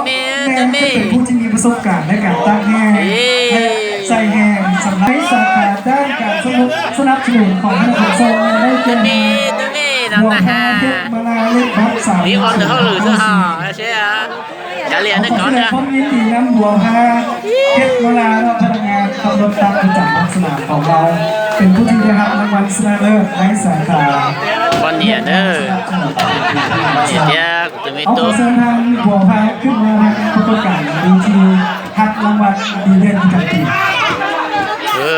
ແມ່ນຈະເປັນຜູ້ທີ່ມີປະສົບການໃນການຕັກແຮ່ ເອີ ແລະ ໃສ່ແຮ່ສຳລັບໃນສາຂາດ້ານການສະໜັບສະໜູນຂອງພະນັກງານສົ່ງ ໄດ້ແກ່ ບັວພາ ເພັດມາລາ ເລກບັດສາມ ນີ້ອອນເດີເຮົາຫຼືເຮົາ ເຊຍ ກາເລຍນະກອນ ຂໍສະແດງຄວາມຍິນດີນຳ ບົວພາ ເພັດມາລາ ເນາະ ພະນັກງານຂັບລົດຕັກປະຈຳພາກສະໜາມຂອງເຮົາ ເປັນຜູ້ທີ່ໄດ້ຮັບລາງວັນຊະນະເລີດໃນສາຂາ ບອນເນຍເດີ ບອນເນຍເດີ ເອົາ ຂໍເຊີນທ່ານບົວພາຂຶ້ນມາຮັບປະສົບການດີທີ່ຮັບລາງວັນດີເດັ່ນປະຈຳປີ ເອີ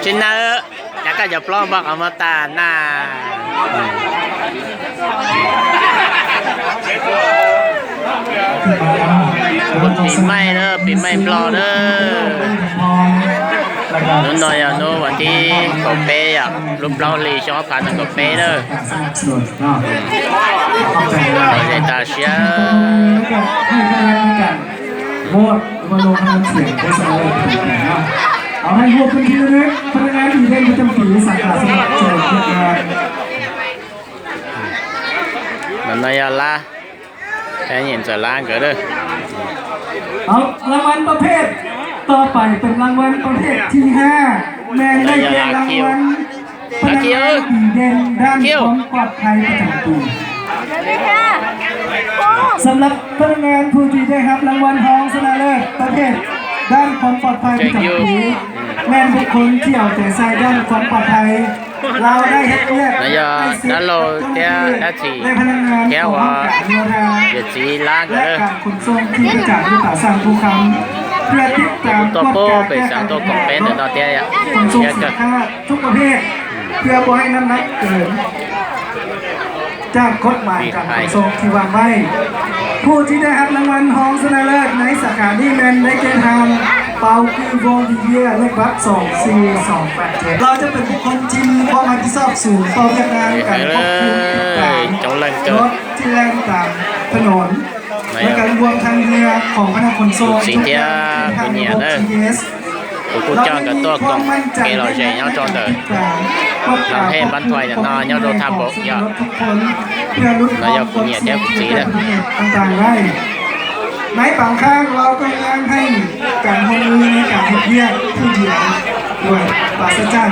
ເຊັ່ນນະ ຈາກກະຈະປລອມບັກອະມະຕານາ ປີໃໝ່ເດີ ປີໃໝ່ບລໍເດີ ໜູນ້ອຍອະນຸ ວັນທີ ກອງເປ ຢາກລົບເລົ່າລີຊອບພານກອງເປເດີ ເນາະ ເດຕາເຊຍ ໂຫວດ ຫຼືວ່າລົງຄະແນນສຽງໂຄສະນາເລີດປະຈຳປີເນາະ ເອົາໃຫ້ຮວມເປັນທີ່ລະລຶກ ພະນັກງານດີເດັ່ນປະຈຳປີ ສາຂາສະໜັບສະໜູນພະນັກງານ ນານາຍາລາ ແພຍິນສະລາງເກີເດີ ເອົາ ລາງວັນປະເພດຕໍ່ໄປເປັນລາງວັນປະເພດທີຫ້າ ແມ່ນໄດ້ແກ່ລາງວັນ ພະນັກງານດີເດັ່ນດ້ານຄວາມປອດໄພປະຈຳປີ ສຳລັບພະນັກງານຜູ້ທີ່ໄດ້ຮັບລາງວັນຮອງຊະນະເລີດປະເພດດ້ານຄວາມປອດໄພປະຈຳປີ ແມ່ນບຸກຄົນທີ່ເອົາໃຈໃສ່ດ້ານຄວາມປອດໄພ ລາວໄດ້ເຮັດວຽກໃກ້ຊິດກັບເຈົ້າໜ້າທີ່ ແລະ ພະນັກງານຂອງຫ້ອງການໂຍທາ ແລະ ການຂົນສົ່ງທີ່ປະຈຳຢູ່ປາກຊາງພູຄຳ ເພື່ອຕິດຕາມກວດກາແກ້ໄຂບັນຫາ ແລະ ຂົນສົ່ງສິນຄ້າ ທຸກປະເພດ ເພື່ອບໍ່ໃຫ້ນ້ຳໜັກເກີນຈາກກົດໝາຍການຂົນສົ່ງທີ່ວາງໄວ້. ຜູ້ທີ່ໄດ້ຮັບລາງວັນຮອງຊະນະເລີດໃນສາຂານີ້ແມ່ນໄດ້ແກ່ທ່ານ ເປົາ ກື່ ວົງ ດີເວຍ ເລກບັດ ສອງສີ່ສອງແປດເຈັດ. ລາວຈະເປັນບຸກຄົນທີ່ມີຄວາມຮັບຜິດຊອບສູງຕໍ່ວຽກງານການຄວບຄຸມຕິດຕາມລົດທີ່ແລ່ນຕາມຖະໜົນ ແລະ ການລວມທັງເຮືອຂອງພະນັກຂົນສົ່ງ ທຸກຢ່າງທີ່ຜ່ານລະບົບຈີພີເອສ Cô cô cho cả tua cổng kê lò rẻ nhau cho tờ. Làm thêm bắn thoại là nó nhau đâu tham bộ nhờ. Nó do cô nhẹ theo cô tí đó. ໃນບາງຄັ້ງເຮົາກໍຍັງໃຫ້ການຮ່ວມມືໃນການເຮັດວຽກຜູ້ດຽວ ດ້ວຍປາສະຈາກ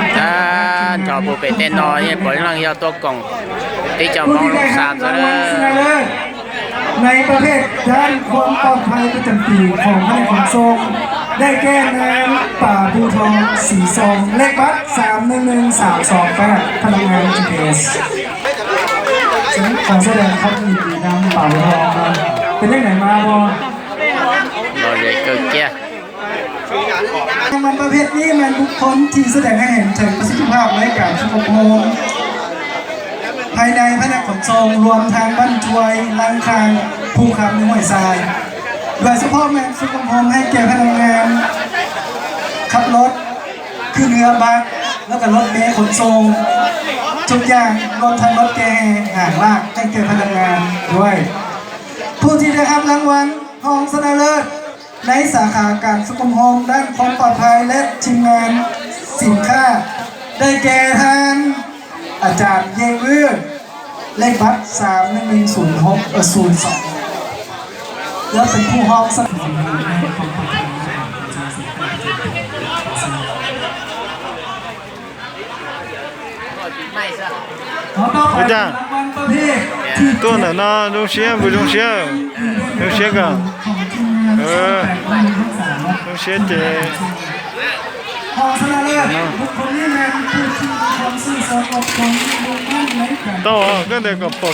Cho bố bé tên nó như bố lăng do tua cổng. Tí cho mong lúc sàn rồi đó. ໃນປະເພດດ້ານຄວາມປອດໄພປະຈຳປີຂອງພະແນກຂົນສົ່ງ ໄດ້ແກ່ນາງ ປາ ພູທອງ ສີຊອງ ເລກບັດ ສາມໜຶ່ງໜຶ່ງສາມສອງແປດ ພະນັກງານຈີພີເອສ. ຂໍສະແດງຄວາມຍິນດີນຳ ປາ ພູທອງ ເນາະ ເປັນຈັ່ງໃດມາບໍ່? ບໍ່ໄດ້ເກີດເກຍ ລາງວັນປະເພດນີ້ແມ່ນບຸກຄົນທີ່ສະແດງໃຫ້ເຫັນເຖິງປະສິດທິພາບໃນການຝຶກອົບຮົມພາຍໃນພະແນກຂົນສົ່ງ ລວມທັງບັ້ນທວຍ, ລາງຄາງ, ພູຄຳ ແລະ ຫ້ວຍຊາຍ, ໂດຍສະເພາະແມ່ນຝຶກອົບຮົມໃຫ້ແກ່ພະນັກງານຂັບລົດ ຄືເຮືອບັສ ແລ້ວກໍລົດເມຂົນສົ່ງ ທຸກຢ່າງ ລວມທັງລົດແກ່ແຮ່ຫາງລາກໃຫ້ແກ່ພະນັກງານດ້ວຍ. ຜູ້ທີ່ໄດ້ຮັບລາງວັນຮອງຊະນະເລີດ ໃນສາຂາການຝຶກອົບຮົມດ້ານຄວາມປອດໄພ ແລະ ທີມງານສິນຄ້າ ໄດ້ແກ່ທ່ານ ອາຈານ ເຢງວື ເລກບັດ ສາມໜຶ່ງໜຶ່ງສູນຫົກ ເອີ ສູນສອງ ແລະ ເປັນຜູ້ຮອງຊະນະ ອາຈານ ຕົວນັ້ນນະ ລົງເຊຍ ບໍ່ລົງເຊຍ ລົງເຊຍກະ ເອີ ລົງເຊຍເຈ ຕໍ່ ກໍໄດ້ກໍ